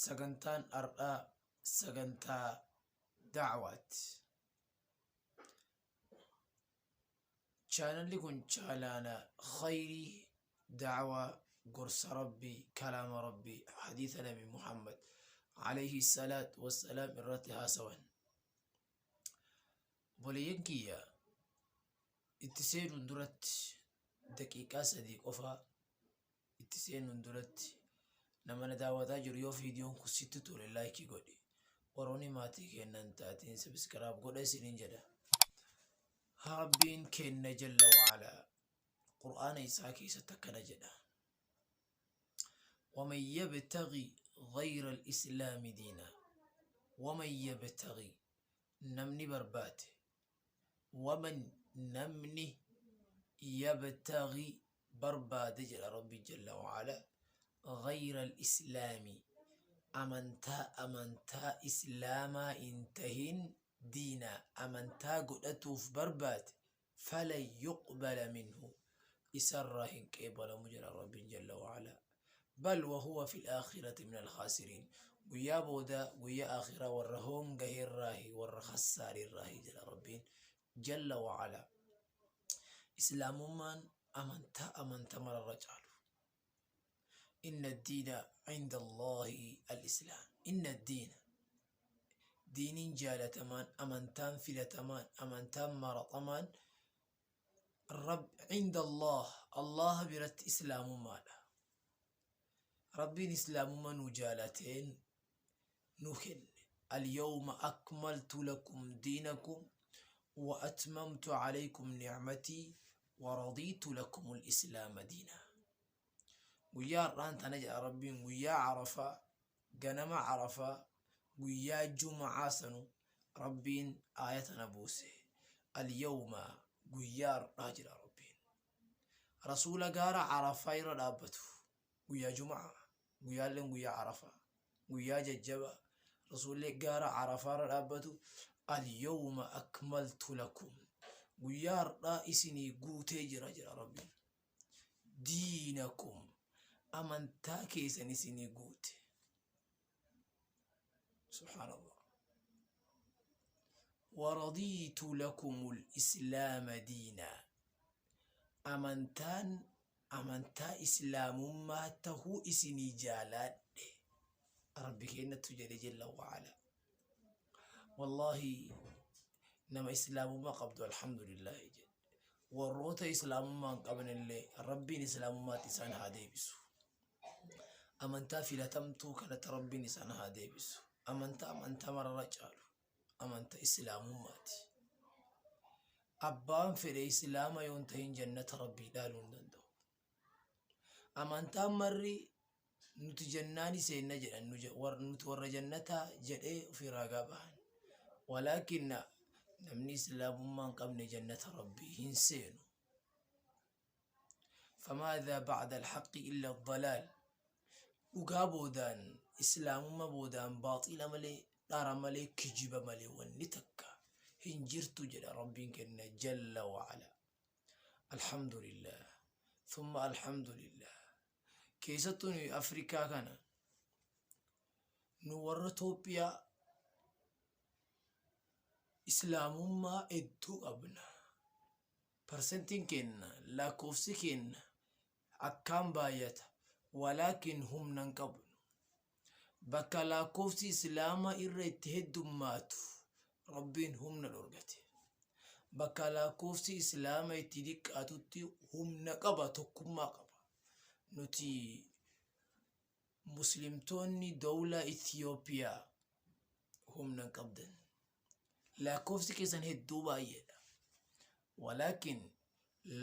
Sagantaan har'aa sagantaa da'waati. Chaanalli kun chaalaala khayrii da'waa gorsa Rabbii kalaama Rabbii hadiisa Nabi Muhammad alayhi salaatu wassalaam irratti haasawan. Obboleeyyan kiyya itti seenuun duratti daqiiqaa 3 qofaa itti seenuun duratti nama na daawwataa jiru yoo viidiyoon kun sitti tole laayikii godhi. Warroonni maatii keenna hin taatiin sabiskiraab godha isiniin jedha. Rabbiin keenna jalla wa'ala Qur'aana isaa keessatti akkana jedha. Waman yabtaghi ghayra al-islaami diina. Waman yabtaghi namni barbaade. Waman namni yabtaghi barbaade jedha Rabbi jalla wa'ala ghayra al-islaami amantaa amantaa islaamaa hin tahin diina amantaa godhatuuf barbaade falan yuqbala minhu isarraa hin qeebalamu jedha Rabbiin jalla wa'ala bal wahuwa fil aakhirati min al-khaasiriin guyyaa boodaa guyyaa aakhiraa warra hoongaherraahi warra khassaarerraahi jedha Rabbiin jalla wa'ala. Islaamummaan amantaa amanta mararra caalu. Inna diina cinda Allaahi al-islaam. Inna diina diiniin jaalatamaan amantaan filatamaan amantaan maraxamaan rab cinda Allah Allaha biratti islaamummaadha. Rabbiin islaamummaa nu jaalateen nu kenne. Alyawma akmaltu lakum diinakum wa atmamtu alaykum ni'matii wa radiitu lakum al-islaama diinaa. Guyyaa har'aan tana jedha Rabbiin guyyaa Arafaa ganama Arafaa guyyaa Juma'aa sanu Rabbiin aaya tana buuse. Alyawma guyyaa har'aa jedha Rabbiin. Rasuula gaara Arafaa irra dhaabbatu guyyaa Juma'aa guyyaalleen guyyaa Arafaa guyyaa jajjaba rasuulli gaara Arafaarra dhaabbatu alyawma akmaltu lakum guyyaa har'aa isinii guutee jira jedha Rabbiin diinakum amantaa keessan isinii guute subhaanallah waradiitu lakumul islaama diinaa amantaan amantaa islaamummaa tahuu isinii jaalaadhe rabbi keennattu jedhe jella wa'ala wallaahi nama islaamummaa qabdu alhamdulillaahi jedhe warroota islaamummaa hin qabnellee rabbiin islaamummaatti isaan haa deebisu amantaa filatamtuu kanatti rabbiin isaan haa deebisu amantaa amantaa mararra caalu amanta islaamummaati. Abbaan fedhe islaama yoon tahin jannata rabbii dhaaluu hin danda'u. Amantaan marri nuti jannaani seenna jedhan nuti warra jannataa jedhee ofii raagaa bahan. Walaakinna namni islaamummaa hin qabne jannata rabbii hin seenu. Famaadhaa ba'da alhaqqi illa addalaal. Dhugaa boodaan islaamummaa boodaan baaxila malee dhara malee kijiba malee wanni takka hin jirtu jedha Rabbiin kenna jalla wa'ala. Alhamdulillah. Thumma alhamdulillah. Keessattuu nuyi Afrikaa kana nu warra Toophiyaa islaamummaa hedduu qabna. Parsentiin keenna, lakkoofsi keenna akkaan baay'ata. Walaakin humna hin qabnu. Bakka lakkoofsi Islaamaa irra itti heddummaatu Rabbiin humna dhorgate. Bakka lakkoofsi Islaama itti diqqaatutti humna qaba, tokkummaa qaba. Nuti Muslimtoonni dawlaa Itiyoophiyaa humna hin qabdan. Lakkoofsi keessan hedduu baay'eedha. Walaakin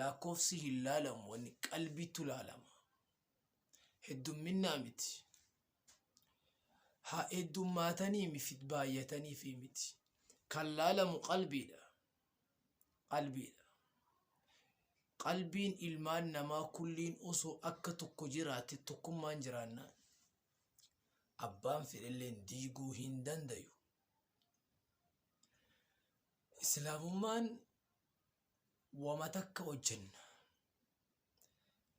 lakkoofsi hin laalamu wanni qalbiitu laalama. Heddumminnaa miti. Haa heddummaatanii miti baay'atanii fi miti. Kan laalamu qalbiidha. Qalbiidha. Qalbiin ilmaan namaa kulliin osoo akka tokko jiraate tokkummaan jiraannaan abbaan fedhelleen diiguu hin dandayu. Islaamummaan wama takka hojjenna.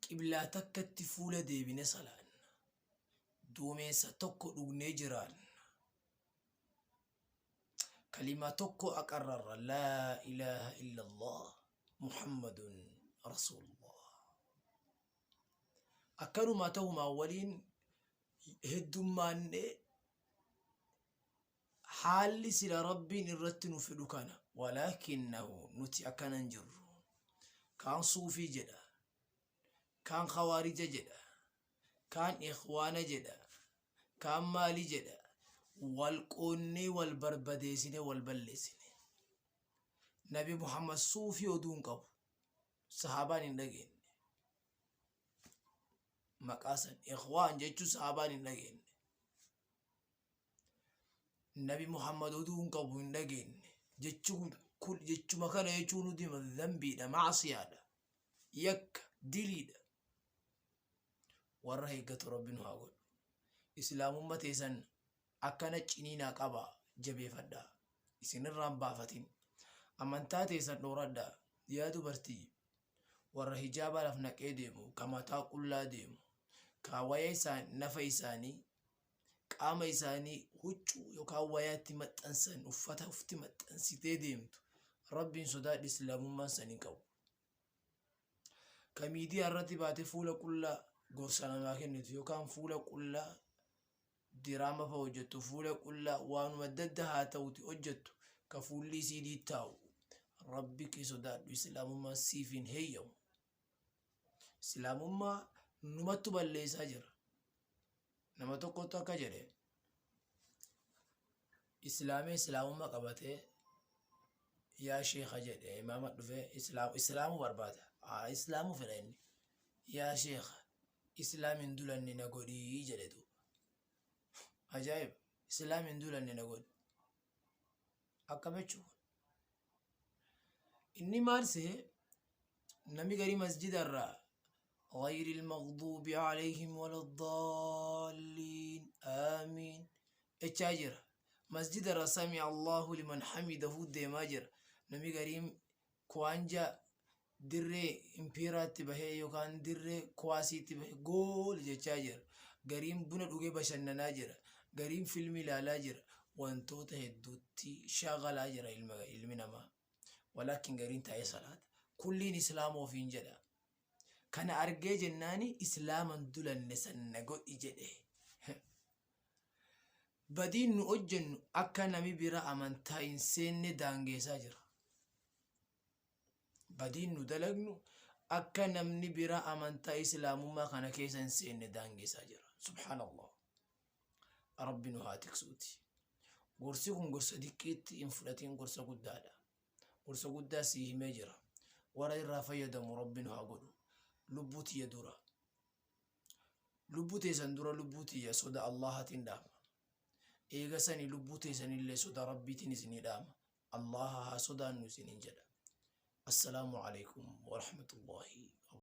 Qiblaa takkatti fuula deebine salaanna. Duumessa tokko dhugnee jiraanna. Kalimaa tokko aqarrarra laa ilaaha illallah Muhammadun Rasuulullah. Akkanumaa ta'umaa waliin heddummaannee haalli sila Rabbiin irratti nu fedhu kana walaakinnahu nuti akkana hin jirru. Kaan suufii jedha, kaan khawaarija jedha, kaan ikhwaana jedha, kaan maali jedha, wal qoonnee wal barbadeessine wal balleessine. Nabi Muhammad suufii oduu hin qabu. Sahaabaan hin dhageenye. Maqaa san ikhwaan jechuun sahaabaan hin dhageenye. Nabi Muhammad oduu hin qabu hin dhageenye. Jechuun kun jechuma kana jechuun nuti dhanbiidha, maasiyaadha, yakka, diliidha. Warra eeggatu Rabbi nu haa godhu. Islaamummaa teessan akkana ciniinaa qaba jabeeffadhaa. Isinirraan baafatin. Amantaa teessan dhooradhaa. Yaa dubartii warra hijaaba laf naqee deemu, ka mataa qullaa deemu, ka waya isaan nafa isaanii qaama isaanii huccuu yookaan wayaatti maxxansan uffata ufti maxxansitee deemtu Rabbiin sodaadhi islaamummaan san hin qabu. Ka miidiyaa irratti baatee fuula qullaa gorsa namaa kennitu yookaan fuula qullaa diraama fa'a hojjettu fuula qullaa waanuma adda addaa haa ta'uti hojjettu ka fuulli isii diittaa'u Rabbi kee sodaadhu islaamummaan siif hin heeyyamu. Islaamummaa numattu balleessaa jira. Nama tokkotu akka jedhe islaamee islaamummaa qabatee yaa sheekha jedhe imaama dhufee islaamuu barbaada. Haa islaamuu fedha inni. Yaa sheekha islaam hin dulanne na godhii jedhe duuba. Ajaa'iba! Islaam hin dulanne na godhi. Akkam jechuudha. Inni maal se'e namni garii masjida irraa غير المغضوب عليهم ولا الضالين آمين jechaa jira. Masjida irra sami Allahu liman hamidahu deemaa jira. Namni gariin kuwaanja dirree impiiraatti bahee yookaan dirree kuwaasiitti bahee gool jechaa jira. Gariin buna dhugee bashannanaa jira. Gariin filmii ilaalaa jira. Wantoota hedduutti shaakalaa jira ilmi namaa. Walaakin gariin taa'ee salaata. Kulliin islaama ofiin jedha. Kana argee jennaani islaaman dulanne san na godhi jedhe. Badiin nu hojjennu akka nami bira amantaa hin seenne daangeessaa jira. Badiin nu dalagnu akka namni bira amantaa islaamummaa kana keessa hin seenne daangeessaa jira. Subhaanallah. Rabbi nu haa tiksuuti. Gorsi kun gorsa diqqeetti hin fudhatiin gorsa guddaadha. Gorsa guddaa sii himee jira. Warra irraa fayyadamu Rabbi nu haa godhu. Lubbuu tiyya dura. Lubbuu teessan dura lubbuu tiyya soda Allahatiin dhaama. Eega sani lubbuu teessanillee soda Rabbiitiin isinii dhaama. Allaha haa sodaannu isiniin jedha. Assalaamu alaikum wa rahmatullahi.